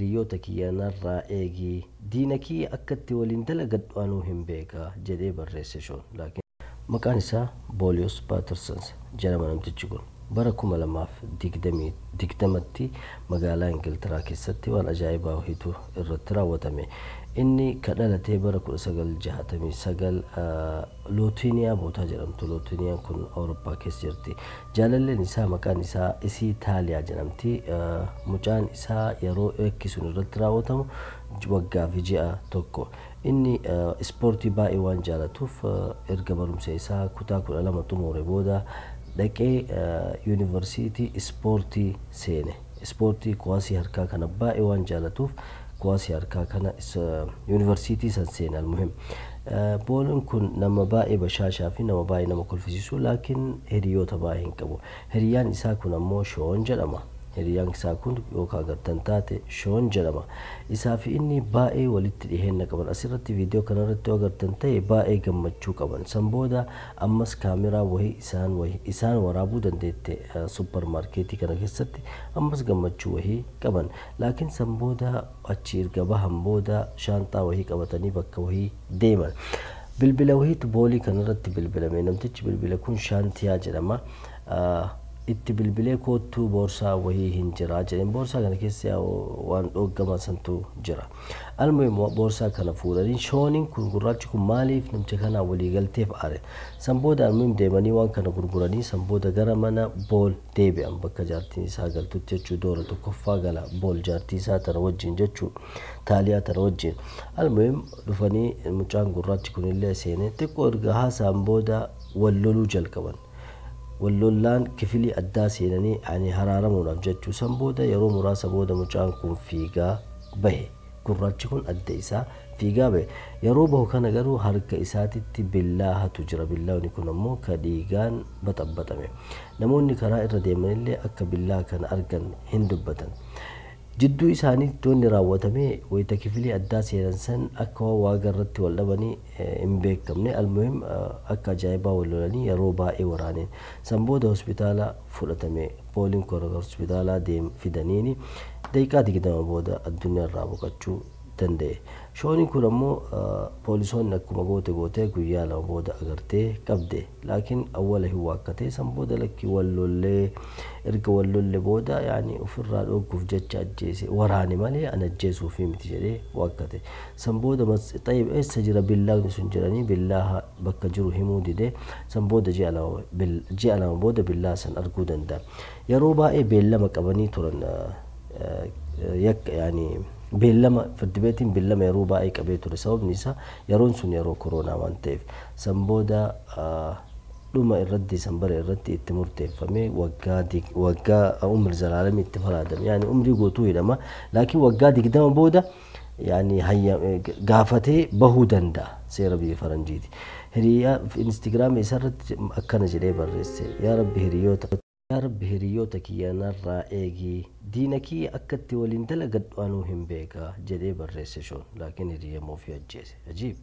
hiriyoota kiyya narraa eegi, diina kiyya akkatti waliin dalagadhu anuu hin beeka jedhee barreesse Shoon. Laakiin maqaan isaa Booliyoos Paatersons jedhama. Namtichi kun bara 2020tti magaalaa Ingiltiraa keessatti waan ajaa'ibaa wahiitu irratti raawwatame. Inni ka dhalatee bara 1969 Lootiiniyaa bootaa jedhamtu. Lootiiniyaan kun Awurooppaa keessa jirti. Jaalalleen isaa maqaan isaa Isii Taaliyaa jedhamti. Mucaan isaa yeroo yakki sun irratti raawwatamu waggaa fi ji'a 1. Inni ispoortii baay'ee waan jaalatuuf erga barumsa isaa kutaa 12 xumure booda dhaqee yuunivarsiitii ispoortii seene. Ispoortii kuwaasii harkaa kana baay'ee waan jaalatuuf kuwaasii harkaa kana yuunivarsiitii san seene. Almuhim, Booliin kun nama baay'ee bashaashaa fi nama baay'ee nama kolfisiisu, laakiin hiriyoota baay'ee hin qabu. Hiriyaan isaa kun ammoo Shoon jedhama. Hiriyaan isaa kun yookaan agartan taate Shoon jedhama. Isaa fi inni baay'ee walitti dhiheenya qaban. Asirratti viidiyoo kanarratti yoo agartan ta'e baay'ee gammachuu qaban. San booda ammas kaameraa wahii isaan waraabuu dandeette supparmaarkeetii kana keessatti ammas gammachuu wahii qaban. Laakiin san booda achi erga bahan booda shaanxaa wahii qabatanii bakka wahii deeman. Bilbila wahiitu Boolii kanarratti bilbilame. Namtichi bilbila kun Shaantiyaa jedhama. Itti bilbilee koottuu, boorsaa wahii hin jira jedheen. Boorsaa kana keessa waan dhooggamaa santu jira. Almuhim, boorsaa kana fuudhanii Shooniin kun, gurraachi kun, maaliif namicha kanaa walii galteef aare. San booda almuhim deemanii waan kana gurguranii san booda gara mana Bool deebi'an, bakka jaartiin isaa galtutti jechuu. Doora tokkoffaa gala Bool jaartii isaa tana wajjin jechuu, Taaliyaa tana wajjin. Almuhim, dhufanii mucaan gurraachi kunillee seenee xiqqoo erga haasa'an booda wal loluu jalqaban. Wallollaan kifilii addaa seenanii ani haraaramuudhaaf jechuu. San booda yeroo muraasa booda mucaan kun fiigaa bahe. Gurraachi kun adda isaa fiigaa bahe. Yeroo bahu kana garuu harka isaatitti billaahatu jira. Billaawni kun ammoo ka dhiigaan baxabbaxame. Namoonni karaa irra deemanillee akka billaa kana argan hin dubbatan. Jidduu isaaniitti wanni raawwatame wayita kifilii addaa seenan san akka waan waaqa irratti wal dhabanii hin beekamne. Almuhim, akka ajaa'ibaa wal lolanii yeroo baay'ee waraaneen. San booda hospitaala fudhatame. Booliin kun hospitaalaa deem fidaniini daqiiqaa 20 booda addunyaa irraa boqochuu danda'e. Shooniin kun ammoo poolisoonni akkuma goote gootee guyyaa 2 booda agartee qabde. Laakiin awwala hin waakkatee, san booda lakkii wal lollee, erga wal lolle booda yaani ofirraa dhoogguuf jecha ajjeese, waraane malee an ajjeesuufi miti jedhee waakkate. San booda xayyib eessa jira billaawni sun jedhanii billaa bakka jiru himuu dide. San booda ji'a 2 booda billaa san arguu danda'a. Yeroo baay'ee beellama qabanii turan yakka, yaani beellama firdi beellama yeroo baay'ee qabee ture. Sababni isaa yeroon sun yeroo koronaa waan ta'eef. San booda dhuma irratti Diisambara irratti itti murteeffame, waggaa umri zalaalamii itti faraadame, yaani umrii guutuu hidhama. Laakiin waggaa 20 booda yaani gaafatee bahuu danda'a, seera biyya faranjiiti. Hiriyaa Instagiraamii isarratti akkana jedhee barreesse: Yaa Rabbi, hiriyoota kiyya narraa eegi, diina kiyya akkatti waliin dalagadhu anuu hin beeka jedhee barreesse Shoon. Laakiin hiriyaa ofii ajjeese. Ajiib.